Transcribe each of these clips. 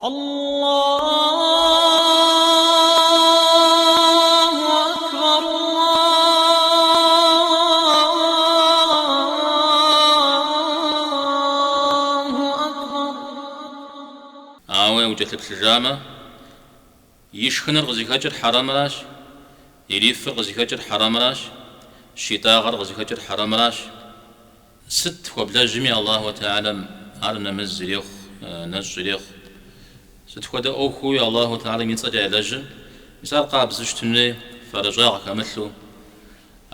الله أكبر الله أكبر. Ауэ укӏэлъыплъыжамэ, и шхыныр къызыхэкӏыр хьэрэмращ, ирифыр къызыхэкӏыр хьэрэмращ, щитӏагъэр къызыхэкӏыр хьэрэмращ. Сыт хуэблэжьми Аллаху Тэхьэлам ар нэмэз ирехъу, нэщӏ ирехъу. Сыт хуэдэ ӏуэхууи Аллаху Тэхьэлам и цӏэкӏэ ялэжьыр, мис ар къабзэу щытын хуей, фэрыщӏагъ хэмылъу,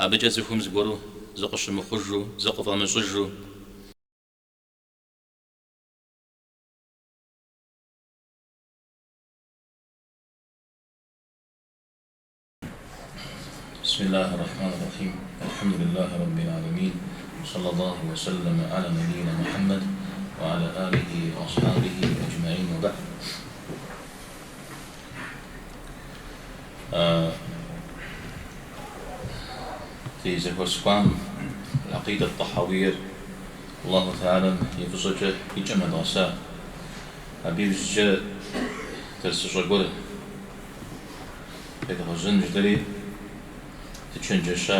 абыкӏэ цӏыхум зыгуэру зыкъыщымыхъужу, зыкъыфӏэмыщӏыжу. بسم الله الرحمن الرحيم الحمد لله رب العالمين وصلى الله وسلم على نبينا محمد وعلى آله وأصحابه أجمعين وبعد. Ди зэхуэс кӏуам Аль-Акъидэ ат-Тӏэхьэуиер Аллаху Тэхьэлам и фӏыщӏэкӏэ и кӏэм нэдгъэса. Абы иужькӏэ дэрсыщӏэ гуэр къедгъэжьэн жытӏэри дычэнджэща,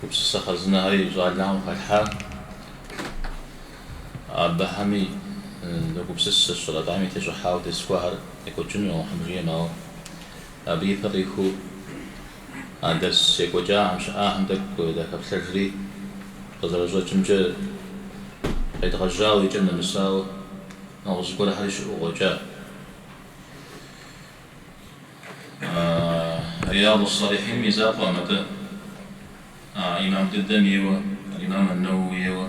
гупсысэ хъарзынэхэри щӏалэхэм къыхалъхьа. Абыхэми догупсыс, абыхэми тещӏыхьауэ дерс гуэрхэр екӏуэкӏыну, Алыхьым жиӏэм, ауэ абы ипэ къихуэу а дерс екӏуэкӏахэм, щыӏахэм тӏэкӏу дахэплъэжри, къызэрыщӏэкӏымкӏэ къедгъэжьауэ и кӏэм нэмысауэ нэгъуэщӏ гуэрхэри щыӏэу къыщӏэкӏа. Рияду ссалихьиным и закъуэкъым, атӏэ а имам дыдэм ейуэ, аль-Имам ан-Нэуэуи ейуэ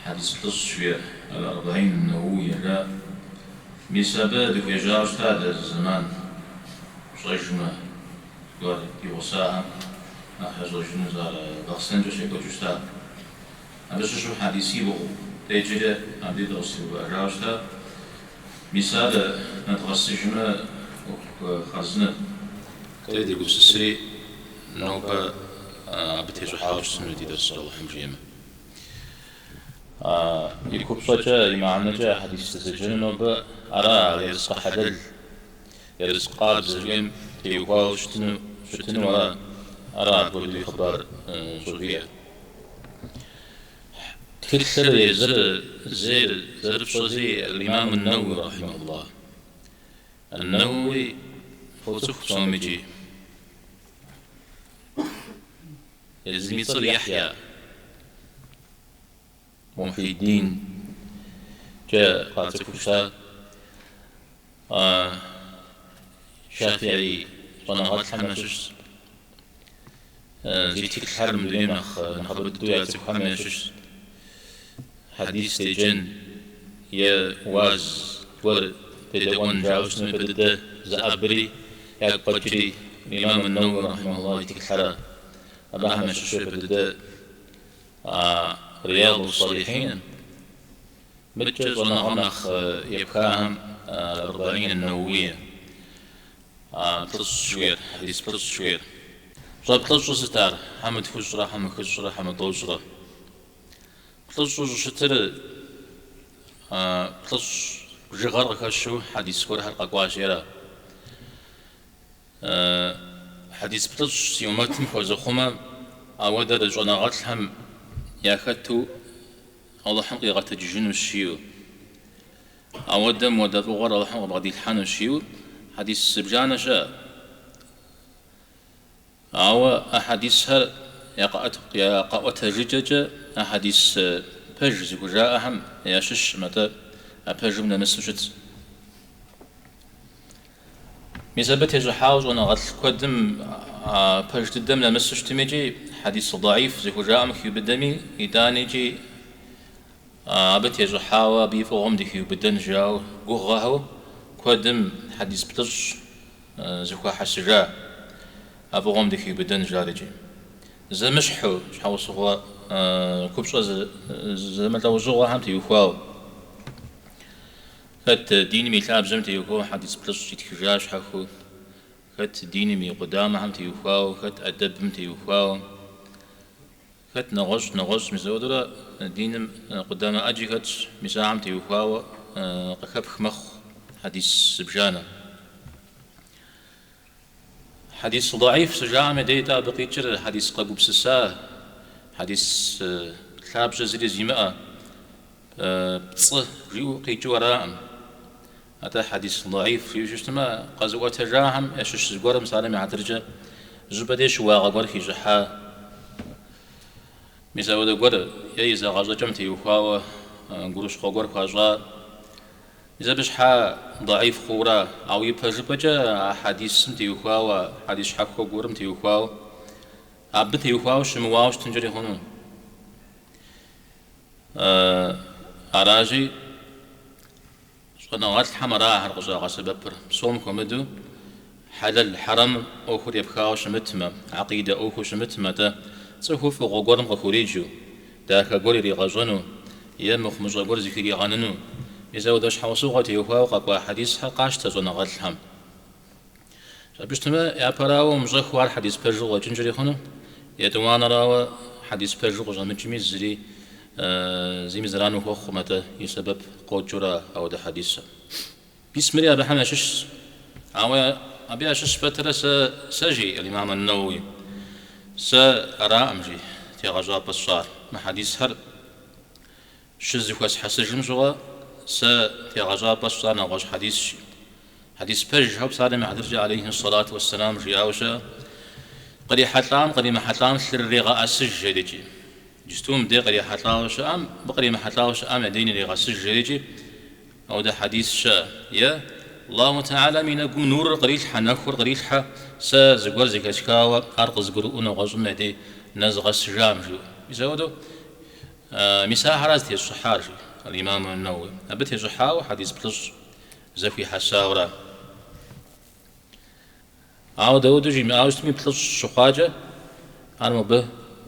хьэдис плӏыщӏ жиӏэр, аль-Арбаин ан-Нэуэуия жаӏэ. Мис абы дыхуежьауэ щыта дэ зы зэман, пщӏэжмэ, зыгуэр ди гъусахэм нэхъ ящӏэжыну ар Бахъсэнкӏэ щекӏуэкӏыу щыта. Абы щыщу хьэдисибгъу деджэри абдей дыкъыщытеувыӏэжауэ щыта. Мис ар нэдгъэсыжмэ, ӏуэху хъарзынэт. Дэри дегупсысри, нобэ абы тещӏыхьауэ щытыну ди дерсыр, Алыхьым жиӏэмэ. И купщӏэкӏэ, и мыхьэнэкӏэ а хьэдис дызэджэну нобэ ара, ерыскъы хьэлэл, ерыскъы къабзэ жиӏэм теухуауэ щытыну, щытыну ара, ара апхуэдэу и хъыбар щӏывиӏэр. Тхылъыр езыр зейр зэрыфщӏэзи Аль-Имам Ан-Нэуи рахьимэхуллах. Ан-Нэуи фоцӏыху псом икӏи. Езым и цӏэр Яхья Мухьиддин кӏэ къацӏыхуу щыта Шафиӏи щӏэныгъэлӏхэм ящыщщ. Зи тхылъхэр мы дунейм нэхъ нэхъыбэ дыдэу яцӏыхухэм ящыщщ. Хьэдис деджэн е уаз гуэр дедэӏуэн жаӏэу щытмэ, япэ дыдэ зэӏэбри ягу къэкӏри Имам ан-Нэуи рахьимэхуллах и тхылъхэр абыхэм ящыщу япэ дыдэ а Рияду ссалихьин, мыдкӏэ щӏэныгъэм нэхъ епхахэм Аль-Арбаин ан-Нэуэуия. А плӏыщӏ жиӏэр, хьэдис плӏыщӏ жиӏэр. Щӏэплӏыщӏыр сыт ар? Хьэмэ тхущӏрэ, хьэмэ хыщӏрэ, хьэмэ тӏощӏрэ? Плӏыщӏу щӏыщытыр плӏыщӏ бжыгъэр къыхэщу хьэдис гуэрхэр къэкӏуащи ара? Хьэдис плӏыщӏ си умэтым хуэзыхъумэ, ауэдэр щӏэныгъэлӏхэм яхэту Алыхьым къигъэтэджыжынущ жиӏэу. Ауэдэм уэдэ фӏыгъуэр Алыхьым къыбгъэдилъхьэнущ жиӏэу хьэдис зыбжанэ щыӏэ. Ауэ а хьэдисхэр я къэӏуэтэжыкӏэкӏэ а хьэдис пэж зыхужаӏэхэм ящыщкъым, атӏэ а пэжым нэмысу щытщ. Мис абы тещӏыхьауэ щӏэныгъэлӏ куэдым а пэж дыдэм нэмысу щытми икӏи хьэдис даиф зыхужаӏэм хиубыдэми, итӏани икӏи Абы тещӏыхьауэ абы и фӏыгъуэм дыхиубыдэн жаӏэу гугъэхэу куэдым хьэдис плӏыщӏ зэхуахьэсыжа, а фӏыгъуэм дыхиубыдэн жари икӏи. Зэмыщхьу, щхьэусыгъуэ купщӏэ зэмылӏэужьыгъуэхэм теухуауэ. Хэт диным и лъабжьэм теухуауэ хьэдис плӏыщӏ итхыжа щхьэхуэу, хэт диным и къудамэхэм теухуауэ, хэт ӏэдэбым теухуауэ. Хэт нэгъуэщӏ, нэгъуэщӏ, мис ауэдурэ диным къудамэ ӏэджи хэтщ, мис ахэм теухуауэ къыхэпх мэхъу хьэдис зыбжанэ. Хьэдис даиф щыжаӏэм и дей-тӏэ абы къикӏыр хьэдис къэгупсыса, хьэдис лъабжьэ зыри зимыӏэ, пцӏы жиӏэу къикӏыу араӏым. Атӏэ хьэдис даиф жиӏэу щытмэ, къэзыӏуэтэжахэм ящыщ зыгуэрым псалъэм и хьэтыркӏэ зыщӏыпӏэ дей щыуагъэ гуэр хищӏыхьа, мис ауэдэ гуэр е и зэгъэщӏэкӏэм теухуауэ гурыщхъуэ гуэр хуащӏа, Мис абы щхьа даиф хъуура, ауэ ипэжыпӏэкӏэ а хьэдисым теухуауэ, хьэдис щхьэхуэ гуэрым теухуауэ, абы теухуауэ щымыуауэ щытынкӏэри хъуну. Аращи, щӏэныгъэлӏхэм ара ахэр къыщӏагъэсэбэпыр, псом хуэмыдэу хьэлэл хьэрэм ӏуэхур епхауэ щымытмэ, акъидэ ӏуэхуу щымытмэ, атӏэ цӏыхур фӏыгъуэ гуэрым къыхуриджэу, дахэ гуэр иригъэщӏэну е мыхъумыщӏэ гуэр зыхригъэныну. Мис ауэдэ щхьэусыгъуэ теухуауэ къэкӏуа хьэдисхэр къащтэ щӏэныгъэлӏхэм. Абы щытмэ, япэрауэ умыщӏэххэу ар хьэдис пэжу къыщӏэкӏынкӏэри хъуну, етӏуанэрауэ хьэдис пэжу къыщӏэмыкӏми зыри зыми зэран ухуэхъукъым, атӏэ и сэбэп къокӏыурэ ауэдэ хьэдисыр. Мис мыри абыхэм ящыщщ. Ауэ абы ящыщ пэтрэ сэ, сэ жи аль-Имам ан-Нэуи, сэ араӏым, жи, тегъэщӏапӏэ сщӏар. Мы хьэдисхэр щызэхуэсхьэсыжым щыгъуэ сэ тегъэщӏапӏэ сщӏар нэгъуэщӏ хьэдисщ. Хьэдис пэжхэу псалъэм и хьэтыркӏэ алейхи ссалату уэсселам жиӏауэ щыӏэ, кърихьэлӏам къримыхьэлӏам лъырырегъэӏэсыж жерикӏи. Иджысту мыбдей кърихьэлӏауэ щыӏэм, мыбы къримыхьэлӏауэ щыӏэм я дей нырегъэсыж жерикӏи. Ауэдэ хьэдис щыӏэ. Е, Аллаху Тэхьэлам и нэгум нурыр кърилъхьэ, нэхур кърилъхьэ, сэ зыгуэр зэхэсхауэ ар къызыгурыӏуэу нэгъуэщӏым я дей нэзгъэсыжам, жиӏэу. Мис ауэдэу, мис ахэра зытесщӏыхьар, жи аль-Имам ан-Нэуи. Абы тещӏыхьауэ хьэдис плӏыщӏ зэхуихьэсауэра. Ауэ дауэдэу жимыӏауэ щытми, плӏыщӏ щыхъуакӏэ, ар мобы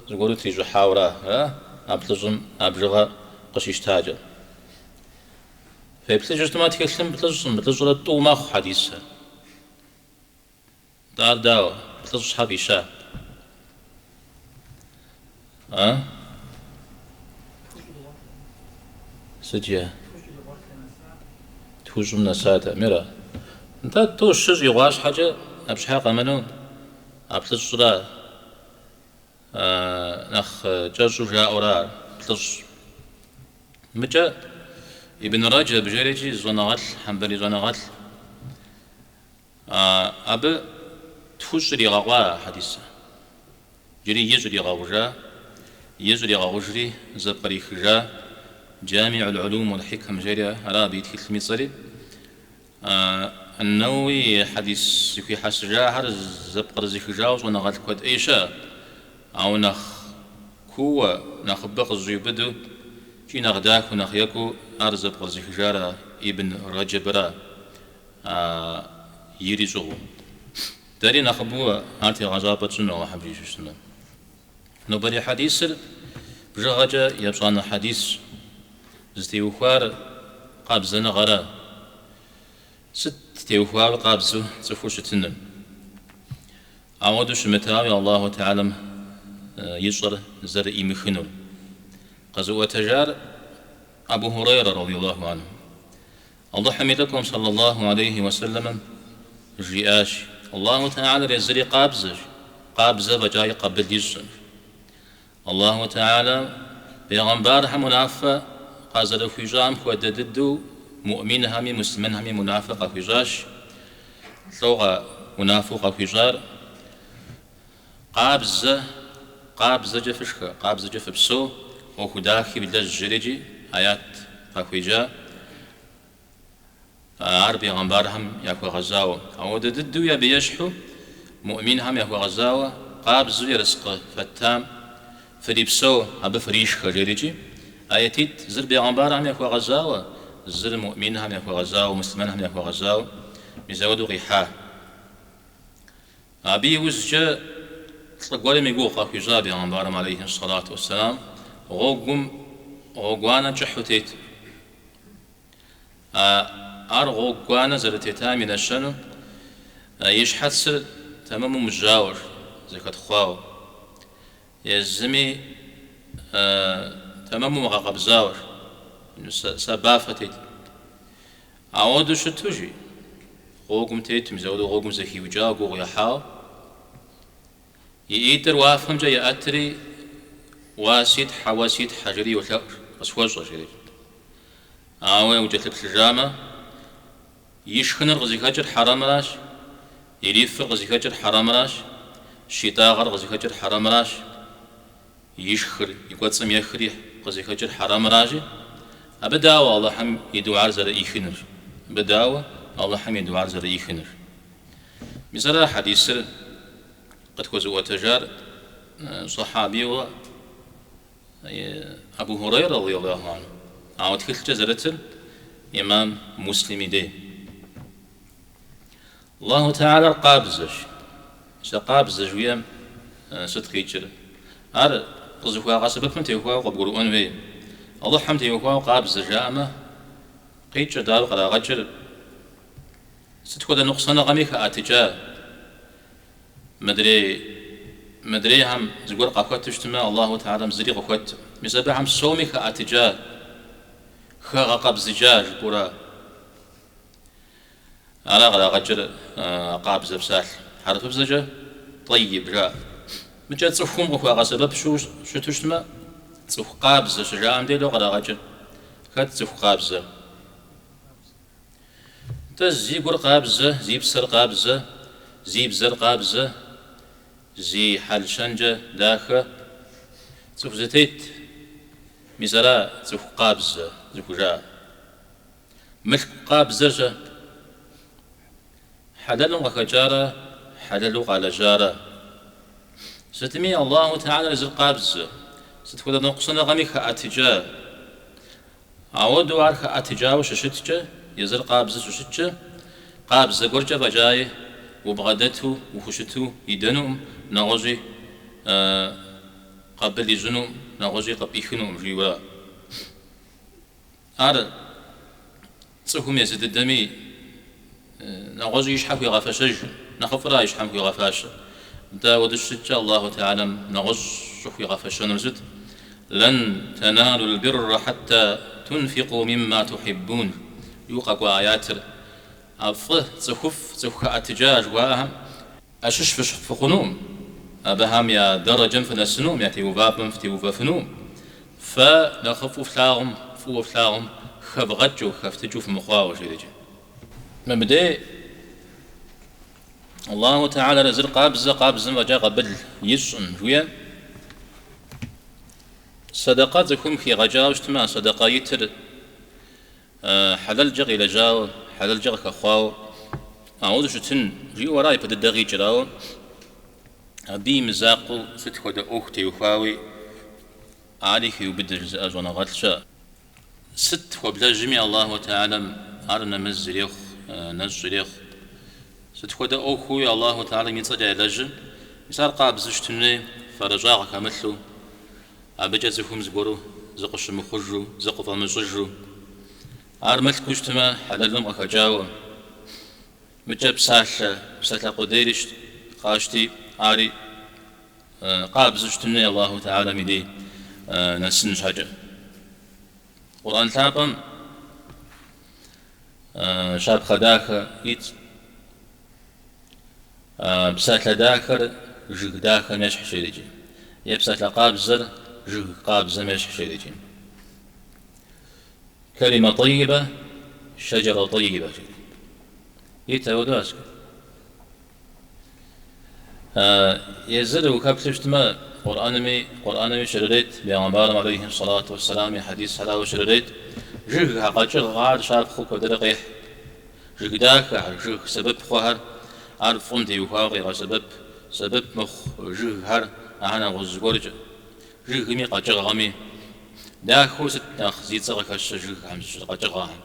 зыгуэру трищӏыхьауэра, а плӏыщӏым а бжыгъэр къыщищтакӏэ. Феплъыжу щытмэ, тхылъым плӏыщӏым, плӏыщӏрэ тӏу мэхъу хьэдисыр. Нтӏэ ар дауэ? Плӏыщӏ щхьэ фӏища? А? Сыт жиӏэ? Тхущӏым нэсатэ. Мира. Нтӏэ, тӏу щы щӏигъуа щхьэкӏэ, абы щхьэ къэмынэу а плӏыщӏра нэхъ кӏэщӏу жаӏэура ар, плӏыщӏ. Мыкӏэ Ибн Рэджэб жерикӏи щӏэныгъэлӏ, хьэмбэли щӏэныгъэлӏ. Абы тхущӏ иригъэкъуа а хьэдисыр. Иджыри и щӏригъэгъужа, и щӏригъэгъужри зэпкърихыжа Джамиӏул Улум уал Хикам жери ара абы и тхылъым и цӏэри. Ан-Нэуи и хьэдис зэхуихьэсыжахэр зэпкърызыхыжауэ щӏэныгъэлӏ куэд ӏей щыӏэ, ауэ нэхъ кууэ, нэхъыбэ къызэщӏиубыдэу икӏи нэхъ дахэу, нэхъ екӏуу ар зэпкърызыхыжар а Ибн Рэджэбыра. А ири щӏыгъуу. Дэри нэхъыбэу ар тегъэщӏапӏэ тщӏыну Алыхьым жиӏэу щытмэ. Нобэрей хьэдисыр бжыгъэкӏэ епщӏанэ хьэдисщ. Зытеухуар къабзэныгъэра. Сыт теухуар къабзэу цӏыхур щытыным? Ауэдэу щымытауи Аллаху Тэхьэлам ищӏэр зэрыӏимыхынур. Къэзыӏуэтэжар Абу Хурейрэ, радиаллаху анху. Алыхьым и лӏыкӏуэм, сэллаллаху алейхи уэсэлэмым, жиӏащ, Аллаху Тэхьэлэр езыри къабзэщ, къабзэ фӏэкӏаи къабыл ищӏкъым. Аллаху Тэхьэлэм бегъымбархэм унафэ къазэрыхуищӏам хуэдэ дыдэу муӏминхэми муслъымэнхэми унафэ къахуищӏащ, лӏо унафэу къахуищӏар, Къабзэ, къабзэкӏэ фышхэ, къабзэкӏэ фыпсэу, ӏуэху дахи влэжь жерикӏи аят къахуеджа, ар бегъымбархэм яхуэгъэзауэ. Ауэдэ дыдэуи абы ещхьу муӏминхэм яхуэгъэзауэ, къабзэу ерыскъы фэттам фрипсэу, абы фришхэ жерикӏи аятитӏ, зыр бегъымбархэм яхуэгъэзауэ, зыр муӏминхэм яхуэгъэзауэ, муслъымэнхэм яхуэгъэзауэ, мис ауэдэу къихьа. Абы иужькӏэ лӏы гуэрым и гугъу къахуищӏа бегъымбарым алейхи сэлату уэсселам гъуэгум гъуэгуанэ кӏыхьу тет. Ар гъуэгуанэ зэрытетам и нэщэнэу и щхьэцыр тэмэму мыжьауэ, зэхэтхъуауэ, езыми тэмэму мыгъэкъэбзауэ, сабафэ тет. Ауэдэу щыту, жи, гъуэгум тету, мис ауэдэу гъуэгум зэхиукӏауэ, гугъу ехьауэ, и ӏитӏыр уафэмкӏэ еӏэтри, Уа си Тхьэ, уэ си Тхьэ, жери йолъэӏу, къысхуэщӏэ, жери. Ауэ укӏэлъыплъыжамэ, и шхыныр къызыхэкӏыр хьэрэмращ, ирифыр къызыхэкӏыр хьэрэмращ, щитӏагъэр къызыхэкӏыр хьэрэмращ, ишхыр, и кӏуэцӏым ехри къызыхэкӏыр хьэрэмращи, абы дауэ Алыхьым и дугьэр зэрыӏихынур? Абы дауэ Алыхьым и дугьэр зэрыӏихынур? Мис ара хьэдисыр къытхуэзыӏуэтэжар сэхьабийуэ Абу Хурейрэ радиаллаху анху, ауэ тхылъкӏэ зэрытыр имам Муслим и дей. Аллаху Тэхьэлэр къабзэщ. Сэ къабзэ жыхуиӏэм сыт къикӏыр? Ар къызыхуагъэсэбэпым теухуауэ къыбгурыӏуэн хуей. Алыхьым теухуауэ къабзэ жаӏэмэ, къикӏыр дауэ кърагъэкӏыр? Сыт хуэдэ ныкъусаныгъэми хэӏэтыкӏа? Мыдрей, мыдрейхэм зыгуэр къахуэту щытмэ, Аллаху Тэхьэлэм зыри къыхуэткъым. Мис абыхэм псоми хэӏэтыкӏа, хэгъэкъэбзыкӏа жыпӏэурэ. Ара кърагъэкӏыр къабзэ псалъэ. Хьэрыпыбзэкӏэ тӏэйиб жаӏэ. Мыкӏэ цӏыхум къыхуагъэсэбэп щыту щытмэ, цӏыху къабзэ щыжаӏэм дей лӏо кърагъэкӏыр. Хэт цӏыху къабзэр? Нтӏэ, зи гур къабзэ, зи псэр къабзэ, зи бзэр къабзэ, зи хьэл-щэнкӏэ дахэ, цӏыху зэтет, мис ара цӏыху къабзэ зыхужаӏэр. Мылъку къабзэр-щэ? Хьэлэлым къыхэкӏарэ хьэлэлу къалэжьарэ? Сытми, Аллаху Тэхьэлэр езыр къабзэ, сыт хуэдэ ныкъусаныгъэми хэӏэтыкӏа. Ауэдэу ар хэӏэтыкӏауэ щыщыткӏэ, езыр къабзэ щыщыткӏэ, къабзэ гуэркӏэ фӏэкӏаи убгъэдэту, ухущыту идэнукъым, нэгъуэщӏи къабыл ищӏынукъым, нэгъуэщӏи къыпӏихынукъым, жиӏэурэ. Ар цӏыхум езы дыдэми нэгъуэщӏи и щхьэ хуигъэфэщэж, нэхъыфӏыра и щхьэм хуигъэфащэр. Нтӏэ, ауэдэу щыщыткӏэ Аллаху Тэхьэлэм нэгъуэщӏ щӏыхуигъэфэщэнур сыт? Лэн тэналул бирра хьэтта тунфикъу мимма тухьиббун жиӏэу къэкӏуа аятыр. А фӏы, цӏыхуфӏ, цӏыху хэӏэтыкӏа жыхуаӏэхэм ящыщ фыхъунукъым, абыхэм я дэрэджэм фынэсынукъым, я теувапӏэм фытеувэфынукъым. Фэ нэхъыфӏу флъагъум, фӏыуэ флъагъум хэвгъэкӏыу, хэфтыкӏыу фымыхъуауэ, жери. Мыбдей Аллаху Тэхьэлэр езыр къабзэ, къабзэм фӏэкӏа къабыл ищӏым, жиӏэ. Сэдэкъэ цӏыхум хигъэкӏауэ щытмэ, а сэдэкъэ итыр Хьэлэлкӏэ къилэжьауэ, хьэлэлкӏэ къыхэхъуауэ, ауэдэу щытын жиӏэу ара ипэ дыдэ къикӏыр, ауэ абы и мызакъуэу сыт хуэдэ ӏуэху теухуауи ари хеубыдэ жызыӏэ щӏэныгъэлӏ щыӏэ. Сыт хуэблэжьми Аллаху Тэхьэлэм ар нэмэз ирехъу, нэщӏ ирехъу. Сыт хуэдэ ӏуэхууи Аллаху Тэхьэлэм и цӏэкӏэ ялэжьыр, мис ар къабзэу щытын хуей, фэрыщӏагъ хэмылъу, Абыкӏэ цӏыхум зыгуэру зыкъыщымыхъужу, зыкъыфӏэмыщӏыжу, ар мылъкуу щытмэ, хьэлэлым къыхэкӏауэ, мыкӏэ псалъэ, псалъэ къудейри къащти, ари къабзэу щытын хуей Аллаху Тэхьэлэм и дей нэсын щхьэкӏэ. Къурӏэн лъапӏэм щапхъэ дахэ итщ. Псалъэ дахэр жыг дахэм ещхьщ, жерикӏи. Е псалъэ къабзэр жыг къабзэм ещхьщ, жерикӏи. Кэлимэ тӏэйибэ, шэджэрэ тӏэйибэ, жери. Ит апхуэдэу аскэр. Езыр ухэплъу щытмэ, Къурӏэнми, Къурӏэнми щрырет, Бегъымбарым алейхи сэлату уэсселам и хьэдисхэрауэ щрырет, жыгхэр, къэкӏыгъэхэр щапхъэу куэдрэ къехь. Жыг дахэхэр, жыг сэбэп хъухэр, ар фӏым теухуауэ къегъэсэбэп, сэбэп мыхъу жыгхэр, ахэр нэгъуэщӏ зыгуэркӏэ. Жыгми къэкӏыгъэми дахэу сыт нэхъ зи цӏэ къыхэщыр жыгхэм щыщыр къэкӏыгъэхэм?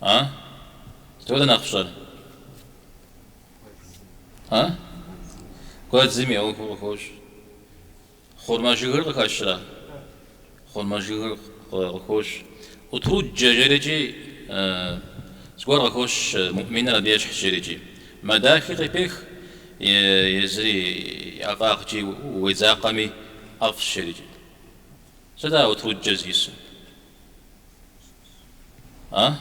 А? Сыт хуэдэ нэхъ фщӏэр? А? Гуэдзым и ӏуэхур къыхощ. Хъурмэ жыгыр къыхэщрэ? Хъурмэ жыгыр къыхощ. Утруджэ жерикӏи зыгуэр къыхощ, муӏминыр абы ещхьщ жерикӏи. Мэ дахи къыпех, езыри и ӏэфӏагъкӏи уедзакъэми ӏэфӏщ жерикӏи. Сыт а утруджэ зиӏысыр? А?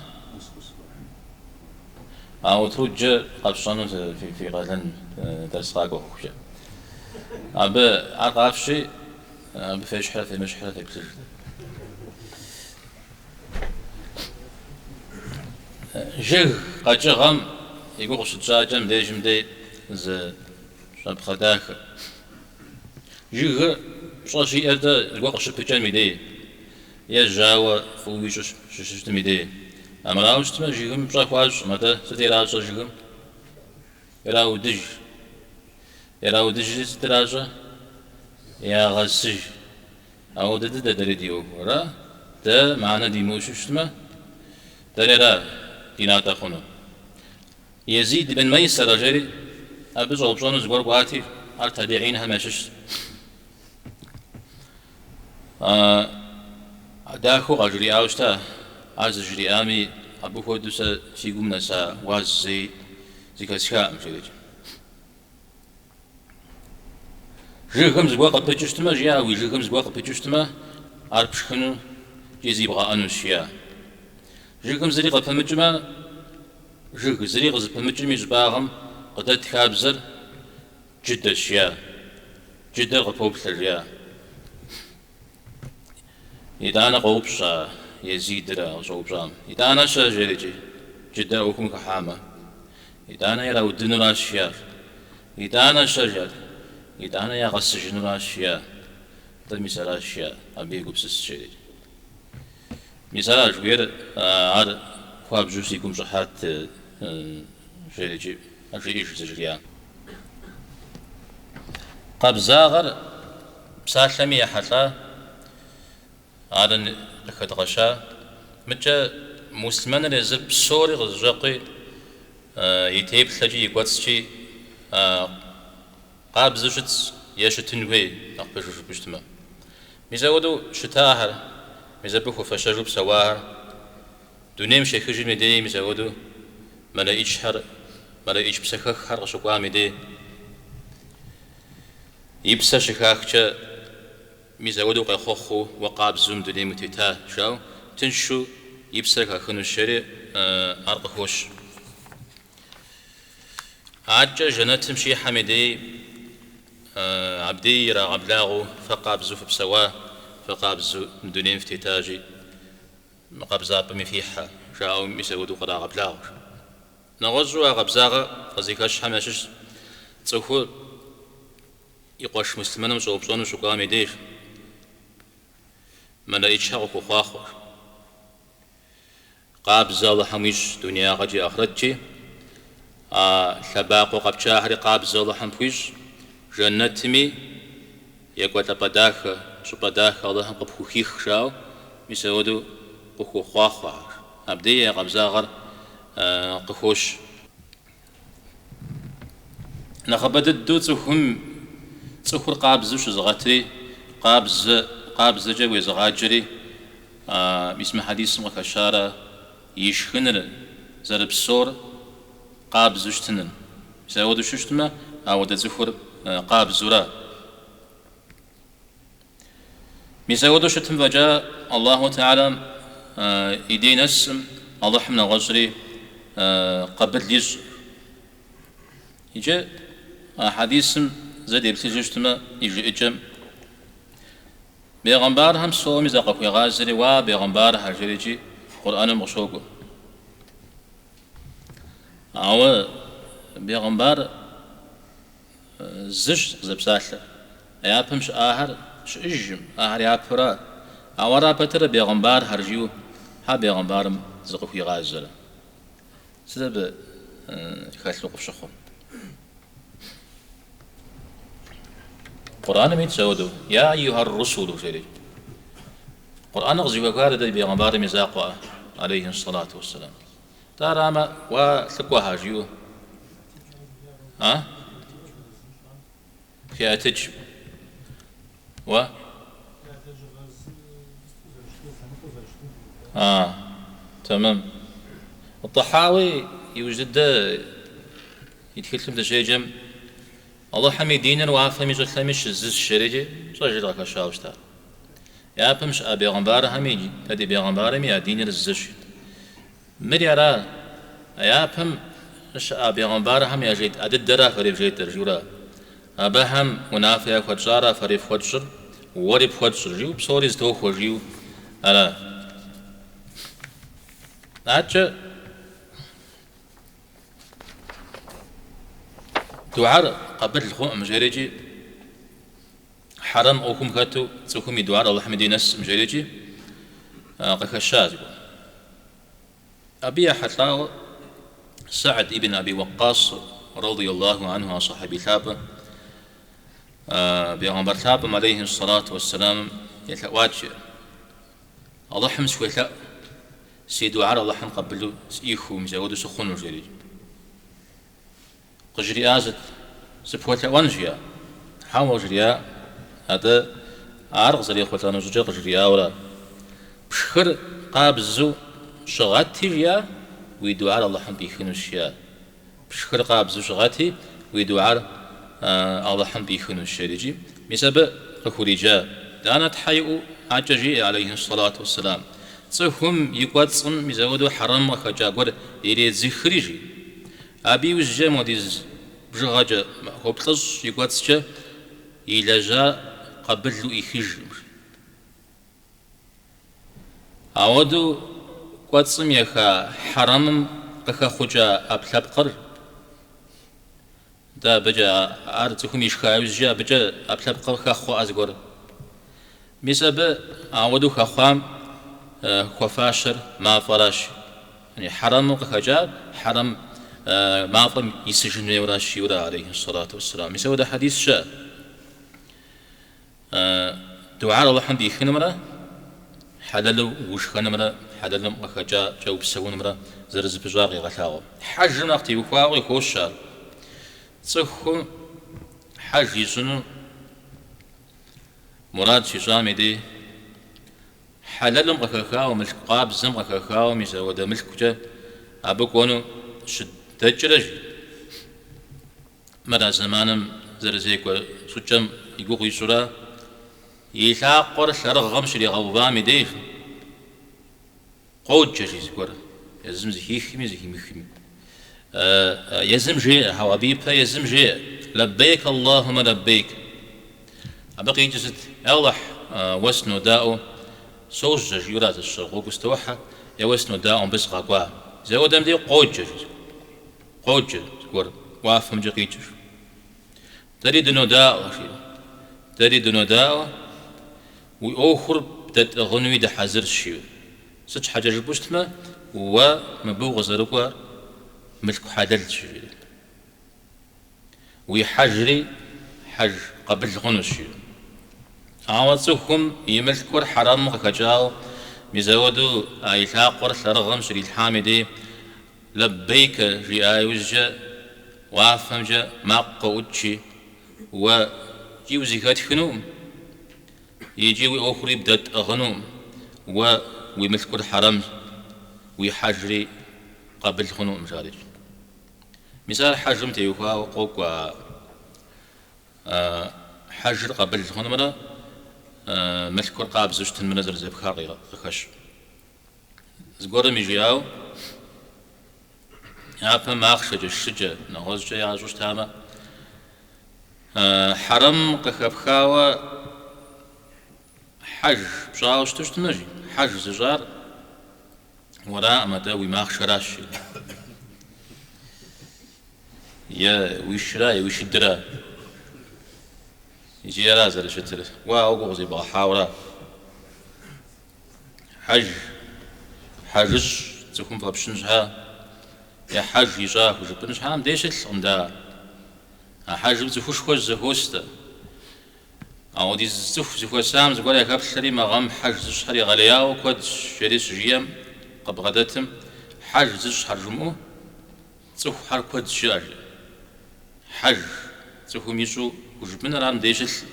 А утруджэ къэфщӏэну фи къалэн дэрс къакӏуэ хъухукӏэ. Абы ар къафщи, абы фещхьрэ фемыщхьрэ феплъыж. Жыг къэкӏыгъэм и гугъу щытщӏакӏэ мыбдежым дей зы щапхъэ дахэ. Жыгыр пщӏэ щиӏэр-тӏэ зыгуэр къыщыпыкӏэм и дей, е жьауэ фӏыуэ уищӏу щыщытым и дей. Армырауэ щытмэ, жыгым пщӏэ хуащӏкъым, атӏэ сыт иращӏэ жыгым? Ираудыж. Ираудыжри сыт иращӏэ? Ягъэсыж. Ауэдэ дыдэ дэри ди ӏуэхур, ара? Дэ мыхьэнэ димыӏэу щытмэ, дэри ара ди натӏэ хъуну? Езид бин Мэйсэрэ жери абы щӏэупщӏэну зыгуэр кӏуати, ар табиӏинхэм ящыщт. Дахэу къажриӏауэ щыта, ар зыжриӏами, абы хуэдэу сэ си гум нэса уаз зэи зэхэсхакъым, жери. Жыгым зыгуэр къыпыкӏыу щытмэ, жиӏа, уи жыгым зыгуэр къыпыкӏыу щытмэ, ар пшхыну икӏи зибгъэӏэнущ, жиӏа. Жыгым зыри къыпымыкӏмэ, жыг зыри къызыпымыкӏым и щӏыбагъым къыдэт хабзэр джыдэщ, жиӏа. Джыдэр къыпоплъэ, жиӏа. Итӏанэ къоупщӏ а Езидыр а къыщӏэупщӏам. Итӏанэ-щэ, жери икӏи, джыдэр ӏуэхум хыхьамэ. Итӏанэ ираудынуращ, жиӏащ. Итӏанэ-щэ, жиӏат. Итӏанэ ягъэсыжынуращ, жиӏа. Атӏэ мис аращ, жиӏа, абы егупсыс, жери. Мис аращ жыхуиӏэр, ар хуабжьу си гум щӏыхьат, жери икӏи, жеӏэж зыжриӏам. Къабзагъэр псалъэми ехьэлӏа, ар къыхэдгъэща. Мыкӏэ муслъымэныр езыр псори къызэщӏекъуи, и теплъэкӏи и кӏуэцӏкӏи къабзэу щытщ е щытын хуей, нэхъ пэжу жыпӏэу щытмэ. Мис апхуэдэу щытахэр, мис абы хуэфэщэжу псэуахэр дунейм щехыжым и дей мис апхуэдэу мэлэӏичхэр, мэлэӏич псэхэххэр къыщыкӏуам и дей и псэр щыхахкӏэ мис апхуэдэу къехъуэхъуу уэ къабзэу мы дунейм утета, жаӏэу тыншу и псэр хахынущ, жери ар къыхощ. Адэкӏэ жэнэтым щихьэм и дей абдей ирагъэблагъэу фэ къабзэу фыпсэуа, фэ къабзэу мы дунейм фытетащи, мы къабзапӏэми фихьэ, жаӏэу мис апхуэдэу кърагъэблагъэу. Нэгъуэщӏу а къабзагъэ къызыхэщхэм ящыщщ цӏыхур и къуэш муслъымэным щӏэупщӏэну щыкӏуам и деж мэлэӏичхэр къыхуохъуахъуэ. Къабзэ Алыхьым уищӏ дунеягъэкӏи ахърэткӏи, а лъэбакъуэ къэпчахэри къабзэ Алыхьым пхуищӏ, жэнэтми екӏуэлӏапӏэ дахэ, щӏыпӏэ дахэ Алыхьым къыпхухих, жаӏэу мис апхуэдэу къыхуохъуахъуэхэр. Абдеи а къабзагъэр къыхощ. Нэхъыбэ дыдэу цӏыхум цӏыхур къабзэу щызыгъэтри, къабзэ, къабзэкӏэ уезыгъаджэри, мис мы хьэдисым къыхэщарэ и шхыныр зэрыпсэур къабзэу щытыныр. Мис апхуэдэу щыщытмэ, ауэдэ цӏыхур къабзэура. Мис апхуэдэу щытым фӏэкӏа Аллаху Тэхьэлам и дей нэсым Алыхьым нэгъуэщӏри къабыл ищӏ. Иджы а хьэдисым зэ деплъыжу щытмэ и жыӏэкӏэм бегъымбархэм псоми закъыхуегъазэри, уа бегъымбархэр жери икӏи Къурӏэным къыщокӏуэ. Ауэ бегъымбар Зыщ къызэпсалъэр. Япэм щыӏахэр щыӏэжкъым, ахэр япэра. Ауэ ара пэтрэ бегъымбархэр жиӏэу хьэ бегъымбарым зыкъыхуигъазэрэ? Сыт абы хэлъу къыфщыхъур? Къурӏэным итщ ауэдэу, Я айюхьэр русулу жери. Къурӏэныр къызыхуехар дэ ди бегъымбарым и закъуэӏэ, алейхи сэлату уэсселам. Тӏэ арамэ, уа лӏыкӏуэхэр жиӏэу. А? Хеӏэтыкӏ. Уэ? А, тэмэм. Тӏэхьауи иужь дыдэ и тхылъым дыщеджэм, Алыхьым и диныр уафэми щӏылъэми щызыщ жерикӏи щӏэжыр къыхэщауэ щыта. Япэм щыӏа бегъымбархэми дэ ди бегъымбарми я диныр зыщ. Мыри ара, а япэм щыӏа бегъымбархэм яжетӏа дыдэра фэри вжетӏэр, жиӏэурэ. Абыхэм унафэ яхуэтщӏара фэри фхуэтщӏыр, уэри пхуэтщӏыр, жиӏэу псори зэтохуэ, жиӏэу ара. Адэкӏэ дугьэр къабыл хъуӏым, жерикӏи, хьэрэм ӏуэхум хэту цӏыхум и дугьэр Алыхьым и дей нэсӏым, жерикӏи къыхэща зыгуэр. Абы ехьэлӏауэ Сэгьд ибн Аби Уэкъкъас, радияллаху анху, а сахьаби лъапӏэ, бегъымбар лъапӏэм, алейхи ссалату уэсселам, елъэӏуат, жиӏэ. Алыхьым схуелъэӏу, си дугьэр Алыхьым къабылу сӏихыу, мис ауэдэу сыхъуну, жери. Къыжриӏа сыт? Сыпхуэлъэӏуэн, жиӏа. Хьэуэ, жриӏа. Атӏэ ар къызэрехъулӏэну щӏыкӏэр къыжриӏауэра? Пшхыр къабзэу щыгъэти, жиӏа, уи дугьэр Алыхьым пӏихынущ, жиӏа. Пшхыр къабзэу щыгъэти, уи дугьэр Алыхьым пӏихынущ, жери икӏи мис абы къыхуриджа. Итӏанэ тхьэ иӏуэу адэкӏэ жиӏэ, алейхи ссалату уэсселам. Цӏыхум и кӏуэцӏым мис ауэдэу хьэрэм къыхэкӏа гуэр иредзыхри, жи. Абы иужькӏэ модиз бжыгъэкӏэ, махуэ плӏыщӏ и кӏуэцӏкӏэ илэжьар къабылу ӏихыжкъым. Ауэдэу кӏуэцӏым еха хьэрэмым къыхэхъукӏа ӏэпкълъэпкъыр, дэ абыкӏэ ар цӏыхум ишха иужькӏэ абыкӏэ ӏэпкълъэпкъыр хэхъуэӏэ зыгуэр. Мис абы ауэдэу хэхъуам хуэфащэр мафӏэращ. Хьэрэмым къыхэкӏар хьэрэм мафӏэм исыжын хуейуэращ, жиӏэурэ, алейхи ссалату уэсселам. Мис ауэдэ хьэдис щыӏэ. Дугьэр Алыхьым пӏихынымрэ хьэлэлу ушхэнымрэ хьэлэлым къыхэкӏакӏэ упсэунымрэ зэрызэпыщӏар къегъэлъагъуэ. Хьэжым нэхъ теухуауэ къыхощ ар. Цӏыхум хьэж ищӏыну мурад щищӏам и дей хьэлэлым къыхэхауэ, мылъку къабзэм къыхэхауэ, мис ауэдэ мылъкукӏэ абы кӏуэну щыдэкӏрэ, жи. Мыр а зэманым зэрызекӏуэ щӏыкӏэм и гугъу ищӏурэ, и лъакъуэр лъэрыгъым щригъэувам и деж къоджэ, жи зыгуэр, езым зэхихми зэхимыхми. Езым жеӏэ, хьэуэ, абы ипэ езым жеӏэ, Лэббейк Аллахумэ лэббейк. Абы къикӏыр сыт? Я Алыхь, уэ сынодаӏуэу сожьэ, жиӏэурэ зэщӏыр, гъуэгу сытохьэ, е уэ сынодаӏуэу мыбы сыкъэкӏуа. Мис ауэдэм дей къоджэ, жи. Къоджэ зыгуэр, уафэмкӏэ къикӏыр. Дэри дынодаӏуэ, жиӏэу. Дэри дынодаӏуэ, уи ӏуэхур бдэтӏыгъынуи дыхьэзырщ, жиӏэу. Сыт щхьэкӏэ жыпӏэу щытмэ, уэ мыбы укъызэрыкӏуэр мылъку хьэлэлщ, жиӏэри. Уи хьэжри хьэж къабыл хъунущ, жиӏэу. Ауэ цӏыхум и мылъкур хьэрэмым къыхэкӏауэ, мис ауэдэу а и лъакъуэр лъэрыгъым щрилъхьам и дей Лэббейкэ жиӏа иужькӏэ уафэмкӏэ макъ къоӏукӏи, уэ икӏи узэхэтхынукъым, икӏи уи ӏуэхури бдэтӏыгъынукъым, уэ уи мылъкур хьэрэмщ, уи хьэжри къабыл хъунукъым, жарикӏ. Мис ар хьэжым теухуауэ къокӏуэ а хьэжыр къабыл хъунымрэ мылъкур къабзэу щытынымрэ зэрызэпхар къыхэщ. Зыгуэрым и жиӏауэ, япэм ахъшэкӏэ, шыкӏэ, нэгъуэщӏкӏэ ящӏу щытамэ, хьэрэм къыхэпхауэ хьэж пщӏауэ щыту щытмэ, жи, хьэж зыщӏар уэраӏым, атӏэ уи махъшэращ, жи. Е уи шыра, е уи шыдыра. Икӏи ара зэрыщытыр, уэ ауэ гугъу зебгъэхьауэра. Хьэж, хьэжыщӏ цӏыхум фӏэпщын щхьа, е хьэж ищӏа хужыпӏын щхьа, мыбдеж щылъкъым дэ ар. А хьэжым цӏыхушхуэ щызэхуос дэ. Ауэдиз цӏыху зыхуэсам зыгуэр яхэплъэри мы гъэм хьэж зыщӏхэр егъэлеяуэ куэдщ, жери щыжиӏэм къыбгъэдэтым хьэж зыщӏхэр жумыӏэу цӏыхухэр куэдщ жыӏэ, жи. Хьэж цӏыхум ищӏу хужыпӏыныр ар мыбдеж щылъкъым.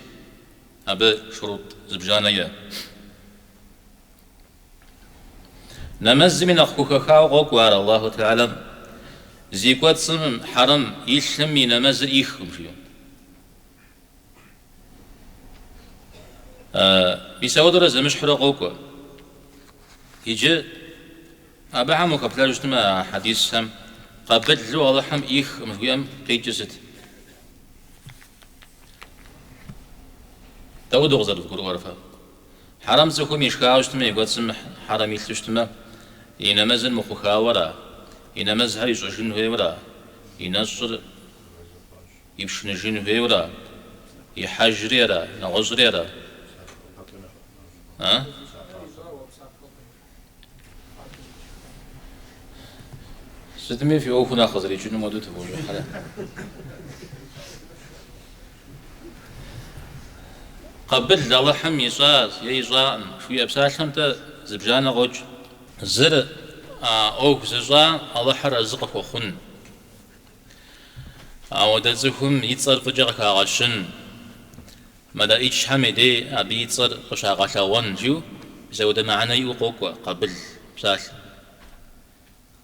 Абы шурутӏ зыбжанэ иӏэ. Нэмэзми нэхъ хухэхауэ къокӏуэ ар Аллаху Тэхьэлам зи кӏуэцӏым хьэрэм илъым и нэмэзыр ӏихкъым, жиӏэу. Мис ауэдурэ зэмыщхьурэ къокӏуэ. Иджы. Абыхэм ухэплъэжу щытмэ, а хьэдисхэм къабылу Алыхьым ӏихкъым жыхуиӏэм къикӏыр сыт? Дауэдэу къызэрывгурыӏуэр фэ? Хьэрэм цӏыхум ишхауэ щытмэ, и кӏуэцӏым хьэрэм илъу щытмэ, и нэмэзыр мыхъухауэ ара, и нэмэзхэр ищӏыжын хуейуэ ара, и нэщӏыр ипшыныжын хуейуэ ара, и хьэжри ара, нэгъуэщӏри ара? А? Сытми фи ӏуэху нэхъ къызэрикӏынум хуэдэу тывощӏыхьрэ? Къабыл Алыхьым ищӏащ е ищӏакъым жыхуиӏэ псалъэм-тӏэ зыбжанэ къокӏ. Зыр а ӏуэху зыщӏа Алыхьыр арэзы къыхуэхъун. Ауэдэ цӏыхум и цӏэр фӏыкӏэ къыхагъэщын. Мэлэӏичхэм и дей абы и цӏэр къыщагъэлъэгъуэн жиӏэу мис ауэдэ мыхьэнэ иӏэу къокӏуэ къабыл псалъэм.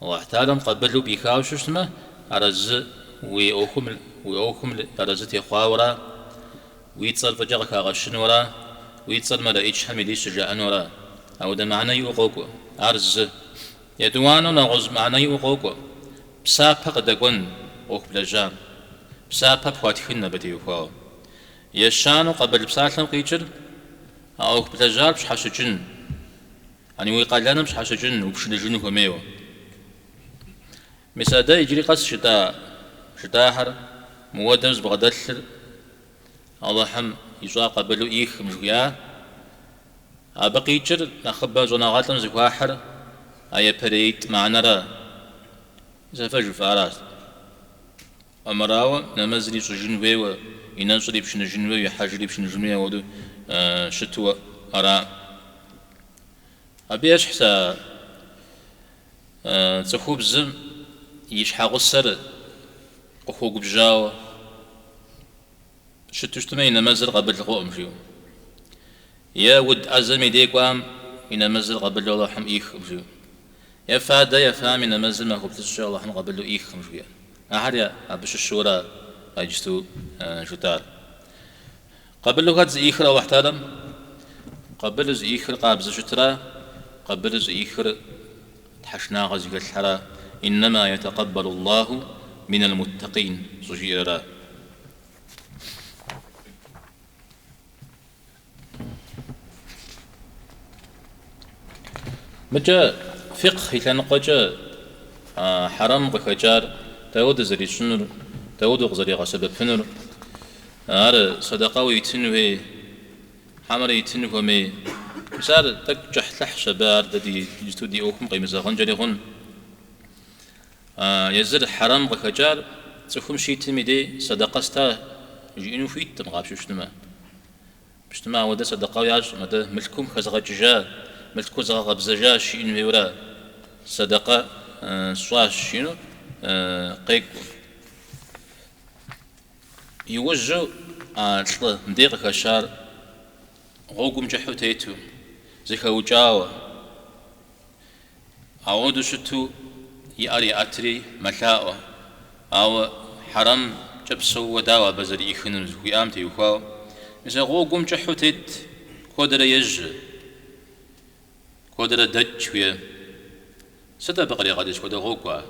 Алыхь Тэхьэлам къабылу пӏихауэ щытмэ, арэзы уи ӏуэхум, уи ӏуэхум арэзы техъуауэ ара, уи цӏэр фӏыкӏэ къыхагъэщыну ара, уи цӏэр мэлэӏичхэм и дей щыжаӏэну ара. Ауэдэ мыхьэнэ иӏэу къокӏуэ. Ар зы. Етӏуанэу нэгъуэщӏ мыхьэнэ иӏэу къокӏуэ. Псапэ къыдэкӏуэн ӏуэху блэжьам. Псапэ пхуатхын абы теухуауэ. Ещанэу къабыл псалъэм къикӏыр а ӏуэху блэжьар пщхьэщыкӏын, ани уи къалэным пщхьэщыкӏын, упшыныжын хуэмейуэ. Мис а дэ иджыри къэс жытӏа жытӏахэр мыуэдэу зыбгъэдэлъыр Алыхьым ищӏа къабылу ӏихым жыхуиӏа, абы къикӏыр нэхъыбэ щӏэныгъэлӏым зыхуахьыр а япэреитӏ мыхьэнэра, мис а фэ жыфӏаращ. Армырауэ, нэмэзыр ищӏыжын хуейуэ, и нэщӏыр ипшыныжын хуейуэ, и хьэжыр ипшыныжын хуейуэ ауэдэу щыту ара. Абы ещхьщ а цӏыхубзым и щхьэгъусэр къыхуэгубжьауэ щыту щытмэ, и нэмэзыр къабыл хъукъым, жиӏэу. Е уд ӏэзэм и дей кӏуам и нэмэзыр къабылу Алыхьым ӏихкъым, жиӏэу. Е фадэ ефам и нэмэзыр махуэ плӏыщӏкӏэ Алыхьым къабылу ӏихкъым, жиӏэ. Ахэр абы щыщу ара а иджысту жытӏар. Къабылу хэт зыӏихыр Алыхь Тэхьэлам? Къабылу зыӏихыр къабзэу щытра, къабылу зыӏихыр тхьэшынагъэ зыхэлъхьэра, Иннэма ятакъэббалу Аллаху минал муттакъин щӏыжиӏэр ара. Мыкӏэ фикъх и лъэныкъуэкӏэ хьэрэм къыхэкӏар дауэдэу зэрищӏынур, дауэдэу къызэригъэсэбэпынур, ар сэдэкъэуэ итын хуей, хьэмэрэ итын хуэмей. Мис ар тӏэкӏу кӏыхьлӏыхьщ абы, ар дэ ди иджысту ди ӏуэхум къемызэгъынкӏэри хъун. Езыр хьэрэм къыхэкӏар цӏыхум щитым и дей сэдэкъэ ста жиӏэну хуиткъым къапщтэу щытмэ. Пщтымэ, ауэдэ сэдэкъэу ящӏым, атӏэ мылъкум хэзгъэкӏыжа, мылъкур згъэкъэбзэжащ жиӏэн хуейуэра, сэдэкъэ сщӏащ жиӏэну къекӏу. Иужьу а лӏы мыдей къыхэщар гъуэгум кӏыхьу тету, зэхэукӏауэ, Ауэдэу щыту и ӏэр еӏэтри мэлъаӏуэ, ауэ хьэрэмкӏэ псэууэ дауэ абы зэрыӏихынур жыхуиӏам теухуауэ. Мис а гъуэгум кӏыхьу тет куэдрэ ежьэ, куэдрэ дэкӏ жыхуиӏэ. Сыт абы къригъэкӏыр, сыт хуэдэ гъуэгу ар?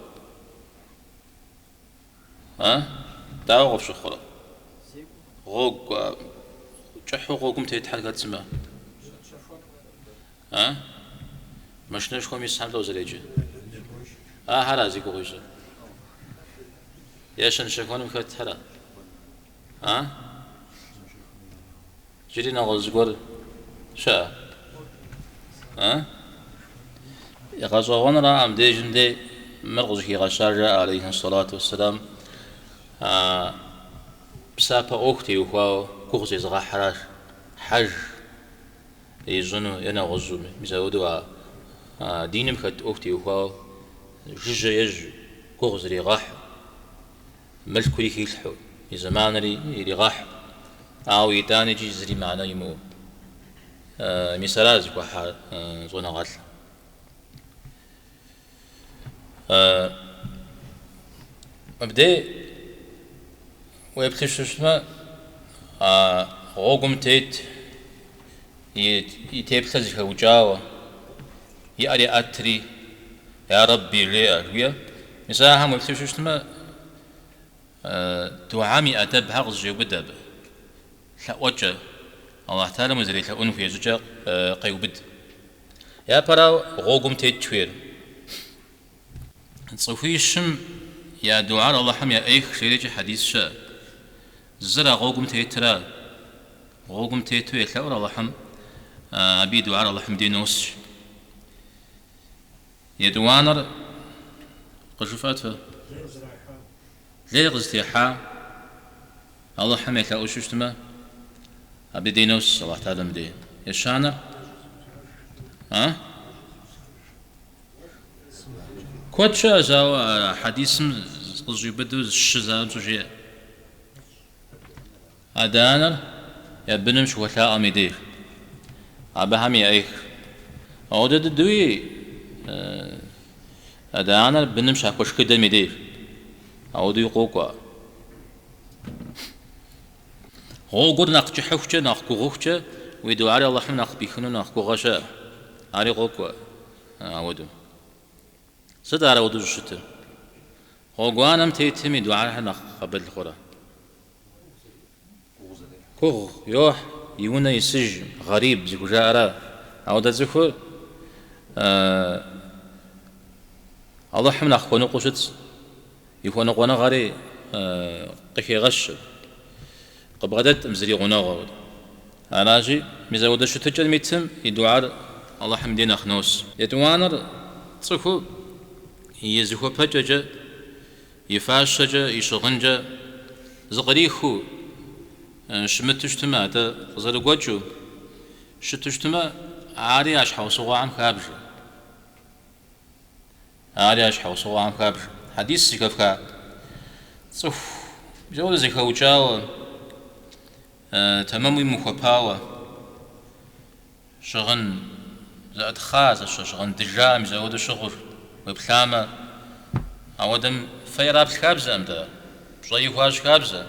А? Дауэ къыфщыхъурэ? Гъуэгу, кӏыхьу гъуэгум тетхэр хэт сымэ? А? Машинэшхуэм исхэм лӏо зэреджэр? Ахэра зи гугъу ищӏыр? Е щэн-щэхуэным хэтхэра? А? Иджыри нэгъуэщӏ зыгуэр щыӏэ? А? Гъэщӏэгъуэнра мыбдежым дей мыр къыщӏыхигъэщар жаӏэ алейхи сэлату уэсселам псапэ ӏуэху теухуауэ гугъу зезыгъэхьращ, хьэж ищӏыну е нэгъуэщӏу, мис апхуэдэу а диным хэт ӏуэху теухуауэ жыжьэ ежьэу, гугъу зригъэхьу, мылъкури хилъхьэу, и зэманри иригъэхьу, ауэ итӏанэ икӏи зыри мыхьэнэ имыӏэу. Мис ара зыхуахьар щӏэныгъэлӏ. Мыбдей уеплъу щытмэ, а гъуэгум тет и теплъэр зэхэукӏауэ, и ӏэр еӏэтри, Я Рэбби, жеӏэ, жиӏэ. Мис ахэм уеплъу щытмэ, дугьэм и ӏэдэбхэр къызэщӏеубыдэ абы. Лъэӏуэкӏэ, Алыхь Тэхьэлам узэрелъэӏун хуей щӏыкӏэ къеубыд. Япэрауэ, гъуэгум тет хуейр. Цӏыхуищым я дугьэр Алыхьым яӏех жерикӏи хьэдис щыӏэ. Зыр а гъуэгум тетра, гъуэгум тету елъэӏур Алыхьым, абы и дугьэр Алыхьым дей нос. Етӏуанэр къыжыфӏэт фэ. Лей къызытехьа Алыхьым елъэӏуу щытмэ, абы дей нос Алыхь Тэхьэлам дей. Ещанэр? А? Куэд щыӏэщ, ауэ а хьэдисым къызэщӏиубыдэу щы занщӏэу жеӏэ. Адэ-анэр я быным щыхуэлъаӏуэм и деж, абыхэм яӏех. Ауэдэ дыдэуи адэ-анэр быным щахуэшхыдэм и деж, ауэдэуи къокӏуэ. Гъуэгур нэхъ кӏыхьыхукӏэ, нэхъ гугъухукӏэ уи дугьэри Алыхьым нэхъ пӏихыну нэхъ гугъэ щыӏэ. Ари къокӏуэ ауэдэу. Сыт ар ауэдэу щӏыщытыр? Гъуэгуанэм тетым и дугьэхэр нэхъ къабыл хъурэ? Гугъу йохь, и унэ исыжкъым, гъэриб зыхужаӏэра. Ауэдэ цӏыхур Алыхьым нэхъ хуэныкъуэу щытщ, и хуэныкъуэныгъэри къыхегъэщ. Къыбгъэдэткъым зыри гъунэгъу. Аращи, мис ауэдэ щытыкӏэм итым и дугьэр Алыхьым дей нэхъ нос. Етӏуанэр цӏыхур и зыхуэпэкӏэкӏэ, и фащэкӏэ, и щыгъынкӏэ зыкърихыу щымыту щытмэ, атӏэ къызэрыгуэкӏыу щыту щытмэ, ари а щхьэусыгъуэхэм хабжэ. Ари а щхьэусыгъуэхэм хабжэ. Хьэдис зэхэфха цӏыху мис ауэдэ зэхэукӏауэ, тэмэмуи мыхуэпауэ, щыгъын зэӏытхъа, зэщэ щыгъын дыжа мис ауэдэу щыгъыу уеплъамэ, ауэдэм фэ ираплъ хабзэкъым-тӏэ, пщӏэи хуащӏ хабзэ.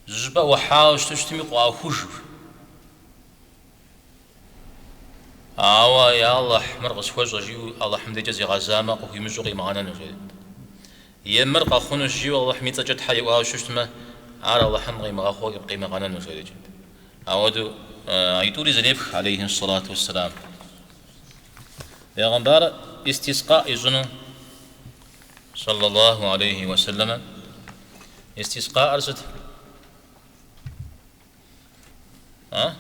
Зыщӏыпӏэ ӏухьауэ щыту щытми, къыӏуахуж. Ауэ, я Алыхь, мыр къысхуэщӏэ жиӏэу Алыхьым декӏэ зигъэзамэ, къыхуимыщӏэу къимыгъэнэну, жери. Е мыр къэхъунущ жиӏэу Алыхьым и цӏэкӏэ Тхьэ иӏуауэ щытмэ, ар Алыхьым къимыгъэхъуу къимыгъэнэну, жери. Ауэдэу аитӏури зэрепх, алейхи ссалату уэсселам. Бегъымбар истискъа ищӏыну, саллаллаху алейхи уэсэлэмэ. Истискъаӏэр сыт? А?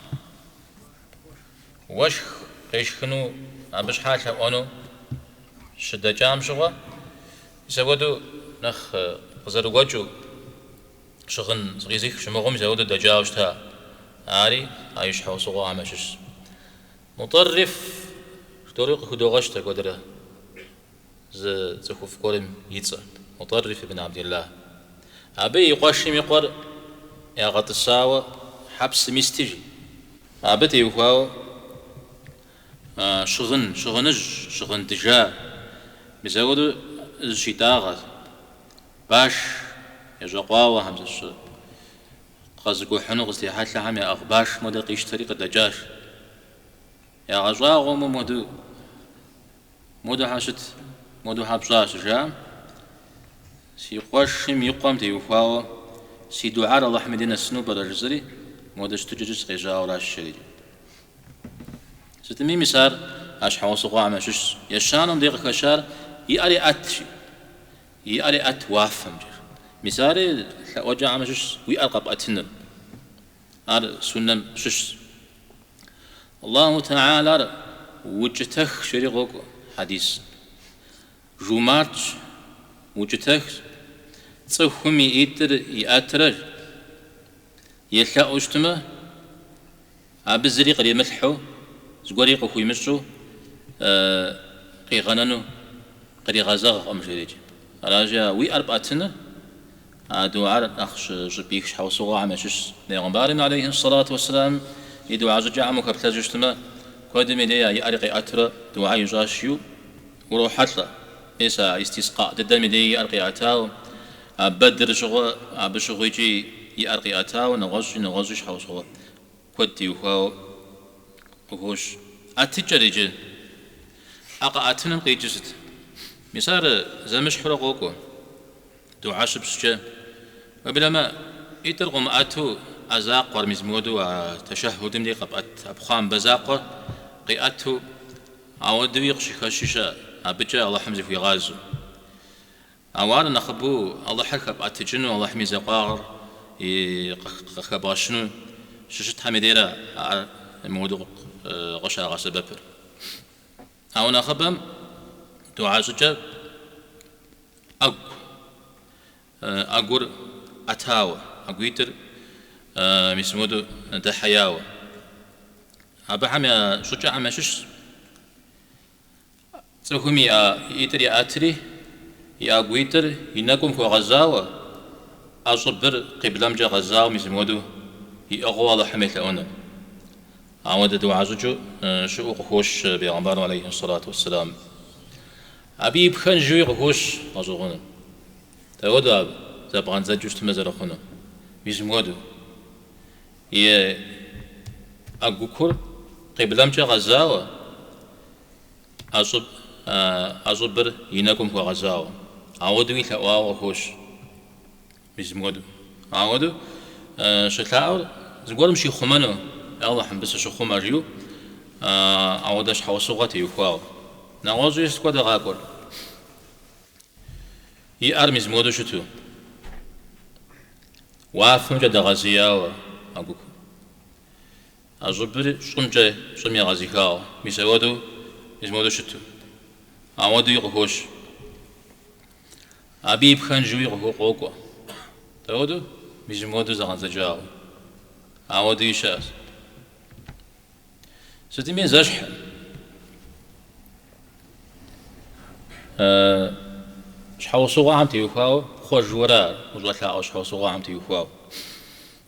Уэшх къешхыну, абы щхьа лъэӏуэну щыдэкӏам щыгъуэ, мис апхуэдэу нэхъ къызэрыгуэкӏыу щыгъын зыкъизых щымыгъыу мис апхуэдэу дэкӏауэ щыта. Ари а и щхьэусыгъуэхэм ящыщщ. Мутӏэрриф жытӏэури къыхыдогъэщ дэ куэдрэ зы цӏыхуфӏ гуэрым и цӏэ, Мутӏэрриф ибн Абдиллах. Абы и къуэшым и къуэр ягъэтӏысауэ хьэпсым исти, жи. Абы теухуауэ щыгъын, щыгъыныжь, щыгъын дыжа, мис апхуэдэу зыщитӏагъэт, баш ещӏэкъуауэхэм зыщы къэзыкӏухьыну къызытехьэлъэхэм яӏыгъ баш модэ къищтэри къыдэкӏащ. Ягъэщӏагъуэ мо модэу. Модэу хьэ щыт, модэу хьэ пщӏа щыжаӏэм, си къуэшым и къуэм теухуауэ си дугьэр Алыхьым и дей нэсыну пӏэрэ жысӏэри, модэ щытыкӏэкӏэ сыкъежьауэ аращ, жери. Сытми, мис ар а щхьэусыгъуэхэм ящыщщ. Ещанэм дей къыхэщар и ӏэр еӏэт, жи. И ӏэр еӏэт уафэмкӏэ. Мис ари лъэӏуэкӏэхэм ящыщщ, уи ӏэр къэпӏэтыныр. Ар суннэм щыщщ. Аллаху Тэхьэлар укӏытэхщ, жери къокӏуэ хьэдис. Жумартщ, укӏытэхщ. Цӏыхум и ӏитӏыр иӏэтрэ елъэӏуу щытмэ, абы зыри къримылъхьэу, зыгуэри къыхуимыщӏу къигъэнэну къригъэзэгъкъым, жерикӏ. Аращи, а уи ӏэр пӏэтыныр А дугьэр нэхъ щӏыпӏих щхьэусыгъуэхэм ящыщщ. Бегъымбарым алейхи сэлату уэсселам и дугьэ щӏыкӏэхэм ухэплъэжу щытмэ, куэдым и дей и ӏэри къиӏэтурэ дугьэ ищӏащ жиӏэу урохьэлӏэ. Мис а истискъа дыдэм и дей и ӏэр къиӏэтауэ, а Бэдр щыгъуэ абы щыгъуи икӏи и ӏэр къиӏэтауэ, нэгъуэщӏи нэгъуэщӏи щхьэусыгъуэ куэд теухуауэ къыхощ. ӏэтыкӏэр иджы. ӏэ къэӏэтыным къикӏыр сыт? Мис ар зэмыщхьурэ къокӏуэ. Дугьэ щыпщӏкӏэ, уеблэмэ, ӏитӏыр къыумыӏэту ӏэ закъуэр, мис мыуэду а тэшэхьудым дей къэпӏэт ӏэпхъуамбэ закъуэр къиӏэту, ауэдуи къыщыхэщи щыӏэ, абыкӏэ Алыхьым зыхуигъазэу. Ауэ ар нэхъыбэу Алыхьыр хэпӏэтыкӏыну, Алыхьым и закъуагъэр и къыхэбгъэщыну щыщытхэм и дейрэ ар мыуэду къыщагъэсэбэпыр. Ауэ нэхъыбэм дугьэ щӏыкӏэр ӏэгу, ӏэгур ӏэтауэ, ӏэгуитӏыр мис мыуэду дэхьеяуэ. Абыхэм я щӏыкӏэхэм ящыщщ цӏыхум и ӏитӏыр еӏэтри, и ӏэгуитӏыр и нэкӏум хуэгъэзауэ, ӏэ щӏыбыр къиблэмкӏэ гъэзауэ мис мыуэду иӏыгъыу Алыхьым елъэӏуныр. Ауэдэ дугьэ щӏыкӏэу щыӏэу къыхощ бегъымбарым алейхи сэлату уэсселам. Абы и пхэнжуи къыхощ гъэщӏэгъуэныр. Дауэдэу ар зэбгъэндзэкӏыу щытмэ зэрыхъунур? Мис мыуэду. И ӏэгукур къиблэмкӏэ гъэзауэ, ӏэ щӏыбыр и нэкӏум хуэгъэзауэ. Ауэдэуи лъэӏуауэ къыхощ. Мис мыуэду. Ауэдэу щылъаӏуэр зыгуэрым щихъумэну, Я Алыхь, мыбы сыщыхъумэ, жиӏэу, ауэдэ щхьэусыгъуэ теухуауэ. Нэгъуэщӏи сыт хуэдэ къакӏуэр? И ӏэр мис мыуэду щыту, уафэмкӏэ дэгъэзеяуэ ӏэгукур. ӏэ щӏыбыр щӏымкӏэ, щӏым егъэзыхауэ, мис ауэдэу, мис мыуэду щыту. Ауэдэуи къыхощ. Абы и пхэнжуи къокӏуэ. Дауэдэу? Мис мыуэду зэгъэндзэкӏауэ. Ауэдэуи щыӏэщ. Сытми зэщхь. Щхьэусыгъуэхэм теухуауэ пхъуэжуэрэ ар, ущӏэлъаӏуэ щхьэусыгъуэхэм теухуауэ.